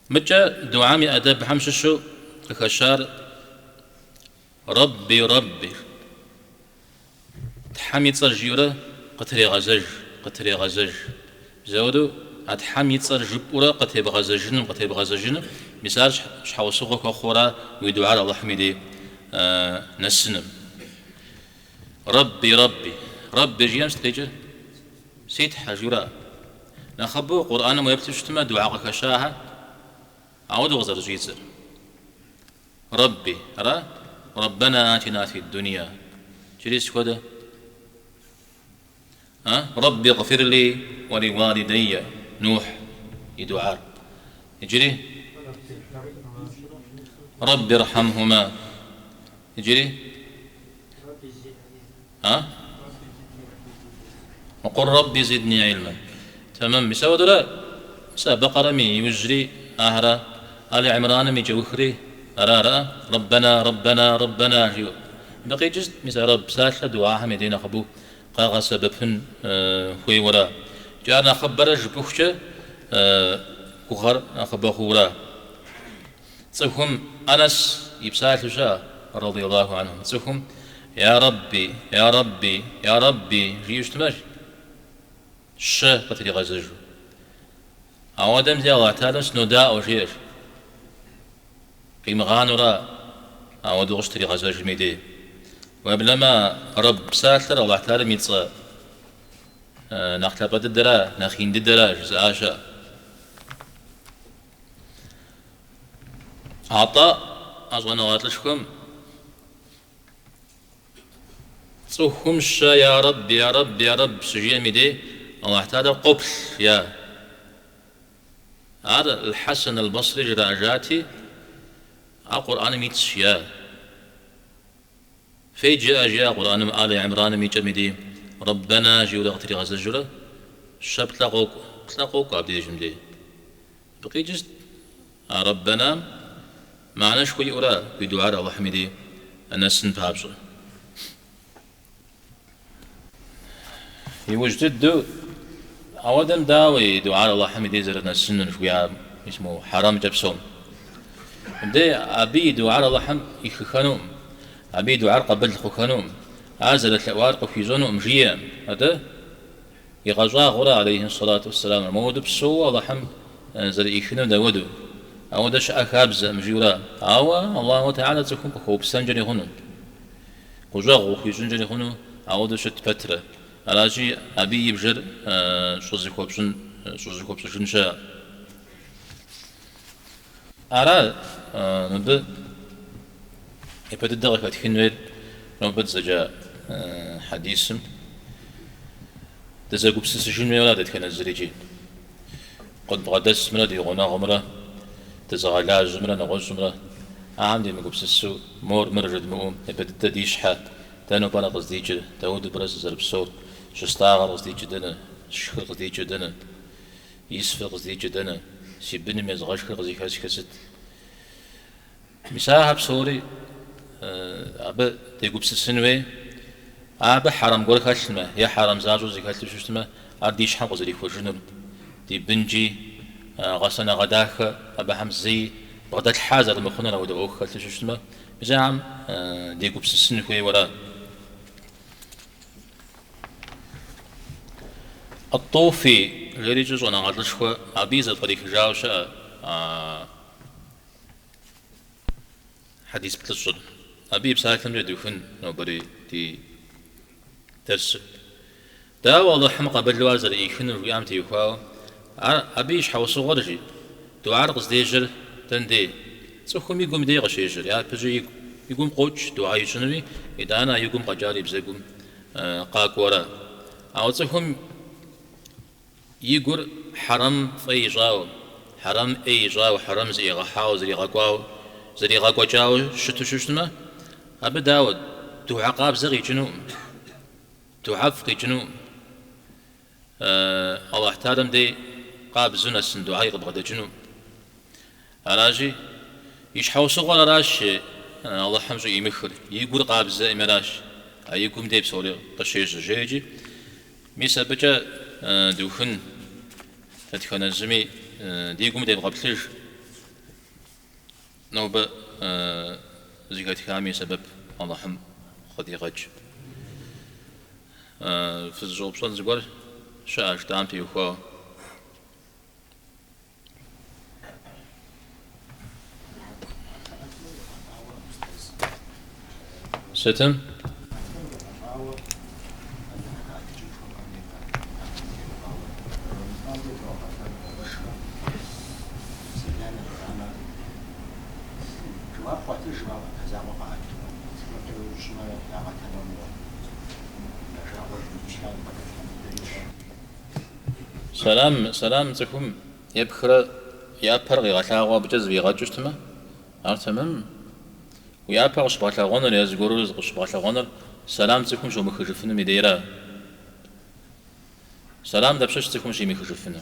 Мыкӏэ дугьэм и ӏэдэбхэм щыщу къыхэщар Рэбби, Рэбби. Тхьэм и цӏэр жиӏэурэ къытрегъэзэж, къытрегъэзэж. Мис ауэдэу а Тхьэм и цӏэр жыпӏэурэ къытебгъэзэжыным, къытебгъэзэжыным, мис ар щхьэусыгъуэ хуэхъуура уи дугьэр Алыхьым и дей нэсыным. Рэбби, Рэбби. Рэбби жиӏэм сыт къикӏыр? Си Тхьэ, жиӏэура. Нэхъыбэу Къурӏэным уеплъу щытмэ, дугьэ къыхэщахэр ауэдэу къызэрыщӏидзэр. Рэбби, ара? Рэббэна атина фи дунья. Иджыри сыт хуэдэ? А? Рэбби гъфирли уа ли уалидайя. Нухь и дугьэр. Иджыри? Рэбби рхьэмхума. Иджыри? А? Къур Рэбби зидни илма. Тэмэм. Мис ауэдурэ, мис а Бэкъэрэм и иужьри ахьэрэ, Али Имраным и кӏэухри ара, ара? Рэббэна, Рэббэна, Рэббэна жиӏэу. Мыбы къикӏыр сыт? Мис а Рэб псалъэр дугьэхэм и дей нэхъыбэу къэгъэсэбэпын хуейуэра. Икӏи ар нэхъыбэрэ жыпӏыхукӏэ гугъэр нэхъыбэ хъуура. Цӏыхум Анэс и псалъэу щыӏэ, радиаллаху анху, цӏыхум Я Рэбби, Я Рэбби, Я Рэбби жиӏэу щытмэ, щэ къытригъэзэжу. Ауэдэм дей Аллахь Тэхьэлам сынодаӏуэ жиӏэщ. Къимыгъанэурэ ауэдэу къыщытригъэзэжым и дей. Уеблэмэ, Рэб псалъэр Аллахь Тэхьэлам и цӏэ нэхъ лъапӏэ дыдэра, нэхъ ин дыдэра жызыӏа щыӏэ. Атӏэ, а щӏэныгъэлӏышхуэм цӏыхум щэ Я Рэб, Я Рэб, Я Рэб щыжиӏэм и дей Аллахь Тэхьэлар къоплъ, жиӏа. Ар Аль-Хьэсэн Аль-Басри жраӏэжати, ар Къурӏэным итщ, жиӏа. Феджэ, жиӏа Къурӏэным Али Имраным и кӏэм и дей Рэббэна жиӏэурэ къытригъэзэжурэ щэ плӏэ къокӏуэ, плӏэ къокӏуэ абдежым дей. Абы къикӏыр сыт? А Рэббэнам мыхьэнэшхуэ иӏэура уи дугьэр Алыхьым и дей нэсын папщӏэ. Иужь дыдэу ауэдэм дауэ и дугьэр Алыхьым и дей зэрынэсынур жыхуиӏар, мис мо хьэрэмкӏэ псом. Мыбдей абы и дугьэр Алыхьым ӏихыхэнукъым, абы и дугьэр къабыл хъухэнукъым, ар зэрылъэӏуар къыхуищӏэнукъым жиӏэкъым. Атӏэ игъэщӏагъуэрэ, алейхи сэлату уэсселам, моуэдэу псэууэ Алыхьым зэрыӏихынур дауэдэу? Ауэдэ щыӏэ хабзэкъым жиӏэурэ. Ауэ Аллаху Тэхьэлэ цӏыхум къыхуэупсэнкӏэри хъуну. Гущӏэгъу къыхуищӏынкӏэри хъуну, ауэдэу щыт пэтрэ. Аращи, абы и бжэр щӏызыхуэпщӏын, щӏызыхуэпщӏыжын щыӏэ. Ара мыбы япэ дыдэ къыхэтхын хуейр нобэ дызэджа хьэдисым дызэгупсысыжын хуейуэ ара дэтхэнэ зыри икӏи. Къыдбгъэдэсымрэ ди гъунэгъумрэ, дызыгъэлажьэмрэ нэгъуэщӏымрэ, ахэм демыгупсысу, мор мыр жыдмыӏэу, япэ дыдэ ди щхьэ, дэнэу пӏэрэ къыздикӏыр, дауэдэу пӏэрэ сызэрыпсэур, щыстӏагъэр къыздикӏыр дэнэ, сшхыр къыздикӏыр дэнэ, исфыр къыздикӏыр дэнэ, си быным езгъэшхыр къызыхэсхыр сыт? Мис ахэр псори абы дегупсысын хуей. Абы хьэрэм гуэр хэлъмэ е хьэрэм защӏэу зыхэлъу щытмэ, ар ди щхьэм къызэрихуэжынур, ди бынкӏи гъэсэныгъэ дахэ абыхэм зэи бгъэдэлъхьа зэрымыхъунур ауэдэ ӏуэху хэлъу щытмэ, мис ахэм дегупсысын хуейуэ ара. Ат-Тӏуфи жерикӏи щӏэныгъэлӏышхуэ абыи зэпкърихыжауэ щыӏэ хьэдис плӏыщӏыр. Абы и псалъэмкӏэ духын нобэрей ди дерсыр. Дауэ Алыхьым къабылу ар зэрыӏихынур жиӏам теухуауэ, ар абы и щхьэусыгъуэр жи, дугьэр къыздежьэр дэн дей? Цӏыхум и гум дей къыщежьэр, япэщӏи игу, и гум къокӏ дугьэ ищӏынуи, итӏанэ а и гум къэкӏар и бзэгум къакӏуэу ара. Ауэ цӏыхум И гур хьэрэм фӏей ищӏауэ, хьэрэм ӏей ищӏауэ, хьэрэм зыӏигъэхьауэ, зригъэкӏуауэ, зригъэкӏуэкӏауэ щыту щытмэ, абы дауэ, дугьэ къабзэ къикӏынукъым, дугьэфӏ къикӏынукъым. Алыхь Тэхьэлам дей къабзэу нэсын дугьэи къыбгъэдэкӏынукъым. Аращи, и щхьэусыгъуэр аращ Алыхьым щӏыӏимыхыр, и гур къабзэӏыми аращ, а и гум дей псори къыщежьэ жеикӏи. Мис абыкӏэ духын дэтхэнэ зыми ди гум девгъэплъыж, нобэ зэхэтхами и сэбэп Алыхьым къыдигъэкӏ. Фызыщӏэупщӏэн зыгуэр щыӏэ жытӏам теухуауэ? Сытым? Сэлам, сэлам цӏыхум епхрэ и ӏэпэр къигъэлъагъуэу абыкӏэ зыфӏигъэкӏыу щытмэ, ар тэмэмым. Уи ӏэпэр къыщыбгъэлъэгъуэнур е зыгуэру зыкъыщыбгъэлъэгъуэнур сэлам цӏыхум щомыхыжыфынум и дейра. Сэлам дапщэщ цӏыхум щимыхыжыфынур?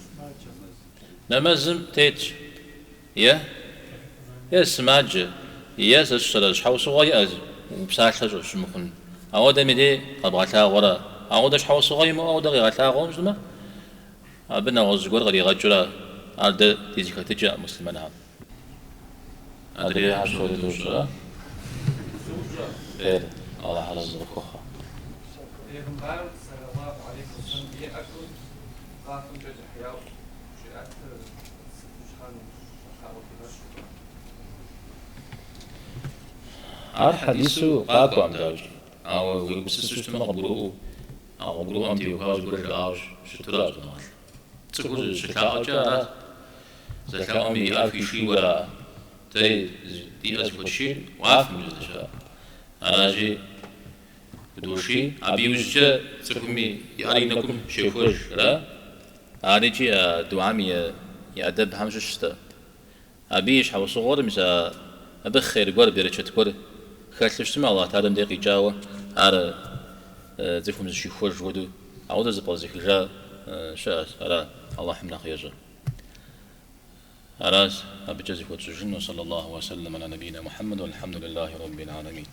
Нэмэзым тетщ. Е? Е сымаджэ, е сэ сщӏэрэ, щхьэусыгъуэ иӏэ упсалъэ щымыхъун. Ауэдэм и дей къэбгъэлъагъуэрэ? Ауэдэ щхьэусыгъуэ имыӏэу ауэдэ къигъэлъагъуэу щытмэ, абы нэгъуэщӏ зыгуэр къригъэкӏыурэ, ар дэ ди зэхэтыкӏэкъым муслъымэнхэм. Адрейхэр псори дощӏэ. Хъер, Алыхь арэзы къыпхухъу. Бегъымбарым сэллаллаху алейхи уэсэлэм и ӏэхэр уафэмкӏэ дэхьеяуэ щӏиӏэтыр сыту щхьэн щӏэлъаӏуэ хигъэщу пӏэрэ? Ар хьэдису къакӏуэкъым, дауикӏ, ауэ уегупсысу щытмэ къыбгурыӏуэу, а къыбгурыӏуэм теухуауэ зыгуэр жаӏауэ щытура щӏэныгъэлӏ. Цӏыхур щылъаӏуэкӏэ ара? Зэлъаӏуэм и ӏэр хуишийуэ ара? Дэри ди ӏэр зыхуэтшийр уафэмкӏэ здэщыӏэр. Аращи, худоший, абы иужькӏэ цӏыхуми и ӏэр и нэкӏум щехуэж, ара? Ар икӏи а дугьэм и ӏэдэбхэм щыщщ-тӏэ. Абы и щхьэусыгъуэр, мис а абы хъер гуэр, берычэт гуэр хэлъу щытмэ, Аллахь Тэхьэлам дей къикӏауэ ар цӏыхум зыщихуэж хуэдэу, ауэдэ зэпкърызыхыжа щыӏэщ, ара Аллахьым нэхъ ещӏэ. Аращ абыкӏэ зыхуэтщӏыжыну, Саллаллаху уэ сэллэм аля набийна Мухьэммэд, уэлхьэмдулиллахи раббил гьалэмин.